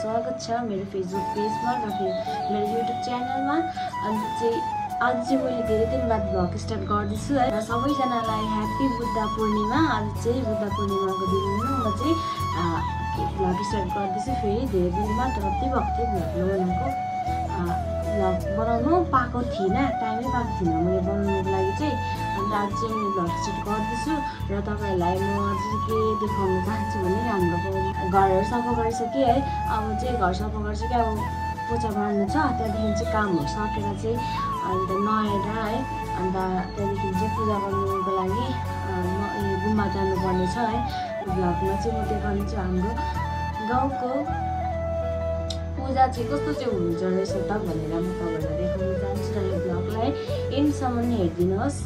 स्वागत छ मेरो फेसबुक पेजमा र मेरो युट्युब च्यानलमा। अनि चाहिँ आज चाहिँ मैले धेरै दिन बाद भ्लग स्टार्ट गर्दैछु है र सबैजनालाई ह्याप्पी बुद्ध पूर्णिमा। आज चाहिँ बुद्ध पूर्णिमाको दिन म चाहिँ भ्लग स्टार्ट गर्दैछु फेरि धेरै दिन बाद। र त्यही भक्तै भ्लग बनाउनु पाएको थिइनँ, टाइमै पाएको थिइनँ मैले बनाउनुको लागि चाहिँ। अन्त आज चाहिँ मैले भ्लग स्टार्ट गर्दैछु र तपाईँहरूलाई म आज के देखाउन चाहन्छु भने हाम्रो घरहरू सफा गरिसकेँ है। अब चाहिँ घर सफा गरिसकेँ, अब पोचा मार्नु छ, त्यहाँदेखि चाहिँ कामहरू सकेर चाहिँ अन्त नुहाएर है अन्त त्यहाँदेखि चाहिँ पूजा गर्नुको लागि गुम्बा जानुपर्ने छ है। भ्लगमा चाहिँ म देखाउनेछु हाम्रो गाउँको पूजा चाहिँ कस्तो चाहिँ हुन्छ रहेछ त भनेर म तपाईँहरूलाई देखाउन चाहन्छु। र यो भ्लगलाई एन्डसम्म हेरिदिनुहोस्।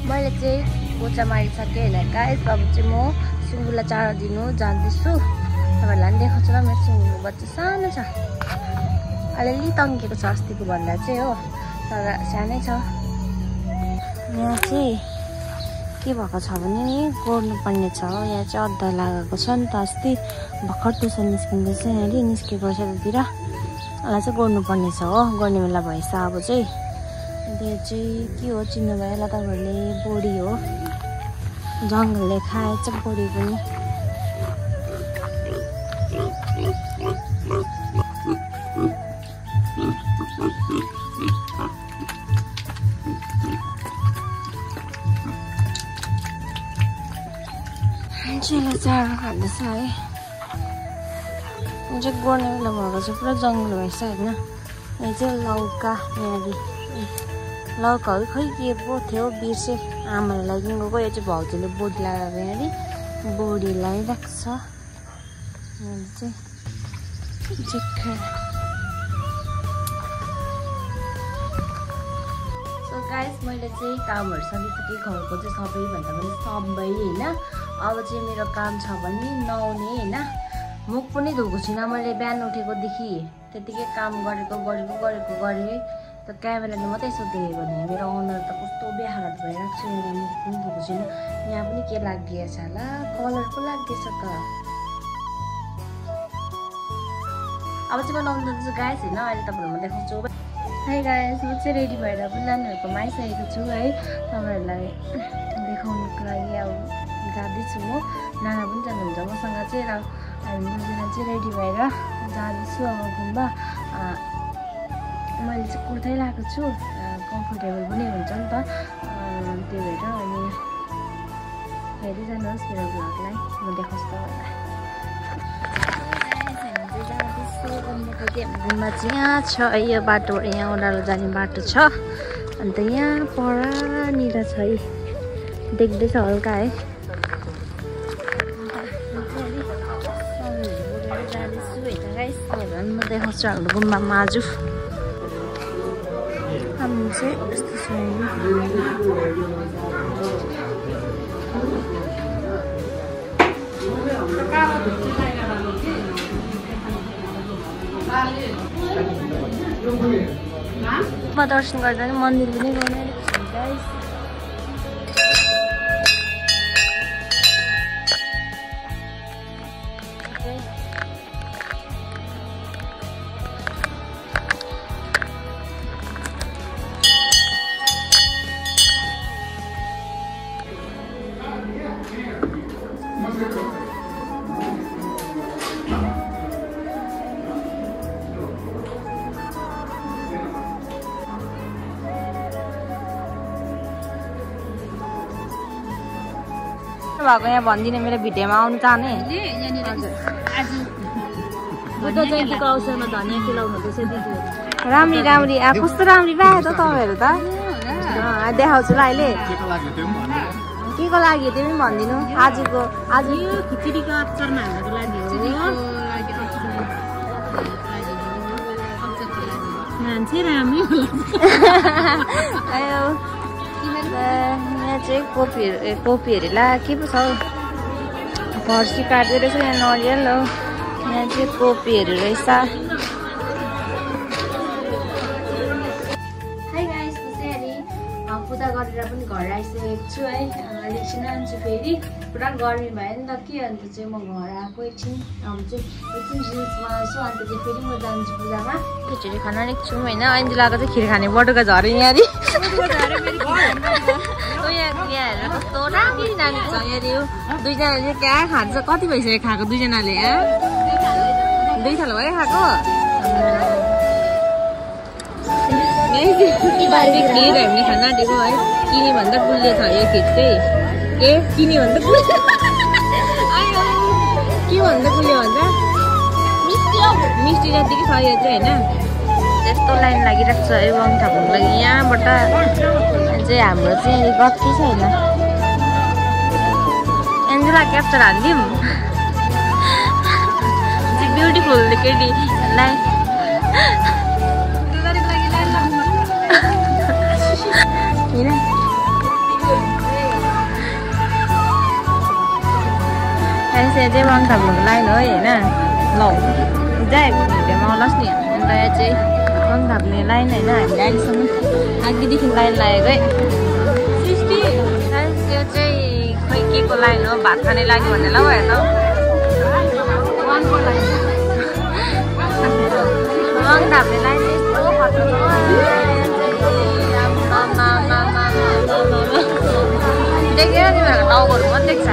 मैले चाहिँ पोचा मारिसकेँ होइन गाइस। अब चाहिँ म सुँगुरलाई चारो दिनु जाँदैछु। तपाईँहरूलाई पनि देखाउँछु ल। मेरो सुँगुरको बच्चा सानो छ, अलिअलि तन्केको छ अस्तिको भन्दा चाहिँ हो, तर सानै छ। यहाँ चाहिँ के भएको छ भने गोड्नुपर्ने छ हो। यहाँ चाहिँ अड्डा लागेको छ नि त, अस्ति भर्खर टुसा निस्किँदैछ यहाँनिर निस्केको छ त्यतिर, यसलाई चाहिँ गोड्नुपर्ने छ हो। गोड्ने बेला भएछ अब चाहिँ। यो चाहिँ के हो चिन्नु भयो होला तपाईँहरूले, बोडी हो, जङ्गलले खाएछ बोडी पनि। मान्छेलाई चारो खाँदैछ है। यो चाहिँ गोड्ने बेला भएको छ, पुरा जङ्गल भएछ होइन। यो चाहिँ लौका, यहाँनिर लौकाहरू खै के पो थियो बिर्सेँ, आमाले लगाइदिनु गएको। यो चाहिँ भाउजूले बोडी लगाएको यहाँनिर बोडी लगाइरहेको छ। सो गाइस मैले चाहिँ कामहरू सकिसकेँ घरको चाहिँ सबैभन्दा पनि सबै होइन। अब चाहिँ मेरो काम छ भने नुहाउने होइन। मुख पनि धोएको छुइनँ मैले, बिहान उठेकोदेखि त्यतिकै काम गरेँ। त क्यामेराले मात्रै यसो देखेँ भने मेरो अनुहार त कस्तो बेहालत भइरहेको छ। यहाँ मुख पनि धोएको छैन, यहाँ पनि के लागिएछ होला, कलर पो लागिएछ त। अब चाहिँ बनाउनु जान्छु गाइस होइन। अहिले तपाईँहरूलाई म देखाउँछु है गाइस। म चाहिँ रेडी भएर पनि नानीहरूकोमा आइसकेको छु है, तपाईँहरूलाई देखाउनुको लागि। अब जाँदैछु म, नाना पनि जानुहुन्छ मसँग चाहिँ। र हामी दुईजना चाहिँ रेडी भएर जाँदैछु अब गुम्बा। मैले चाहिँ कुर्तै लगाएको छु, कम्फर्टेबल पनि हुन्छ नि त, त्यही भएर। अनि हेरी जानुहोस् मेरो भ्लगलाई, म देखाउँछु तपाईँलाई। गुम्बा चाहिँ यहाँ छ, यो बाटोबाट यहाँ ओह्रालो जाने बाटो छ। अन्त यहाँ परनिर छ है, देख्दैछ हल्का है। जाँदैछु होइन गाइस, म देखाउँछु हाम्रो गुम्बामा आज हामी चाहिँ यस्तो छ। म दर्शन गर्दा पनि मन्दिर पनि गएन गाइस। भएको यहाँ भनिदिने मेरो भिडियोमा आउनु चाहने आज बुद्ध जयन्तीको अवसरमा धनियाँ खिलाउनु हुँदैछ दिदी। राम्री राम्री कस्तो राम्री पायो त तपाईँहरू त देखाउँछु ल अहिले के को लागि त्यो पनि भनिदिनु आज खिचडीको अचारमा हाल्नको लागि हो मान्छे राम्रै यहाँ चाहिँ कोपीहरू ला के पो छ हौ फर्सी काट्दै रहेछ यहाँ नरियल हो यहाँ चाहिँ कोपीहरू रहेछ पूजा गरेर पनि घर आइसकेको छु है एकछिन आउँछु फेरि पुरा गर्मी भयो नि त के अन्त चाहिँ म घर आएको एकछिन रिल्स बनाउँछु अन्त चाहिँ फेरि म जान्छु पूजामा खिचडी खाना लेख्छु होइन अन्जुलाको चाहिँ खिर खाने बटुका झऱ्यो यहाँनिर यहाँ कस्तो राम्री नानी छ यहाँनिर दुईजनाले क्या खान्छ कति भइसक्यो खाएको दुईजनाले दुई थाल भयो खाएको खिर हामीले खाना आँटेको है किने भन्दा गुलियो छ यो खिर चाहिँ के किने भन्दा के भन्दा गुलियो भन्दा मिस्टी जतिकै छ यो चाहिँ होइन त्यस्तो लाइन लागिरहेको छ है वाङ थाप्नुको लागि यहाँबाट चाहिँ हाम्रो चाहिँ गति छ होइन एन्जेला क्याप्चर हालिदिउँ ब्युटिफुल केटी लाइन चाहिँ वाङ थाप्नुको लाइन हो होइन ल जाए भिडियोमा आउनुहोस् नि अन्त यहाँ चाहिँ वाङ थाप्ने लाइन होइन हामीले अहिलेसम्म अघिदेखि लाइन लागेको है त्यो चाहिँ खै के को लाइन हो भात खाने लागि भन्ने ल भयो त वाङ थाप्ने लाइन यस्तो खतरा देखेर तिमीहरूको टाउकोहरू पनि देख्छ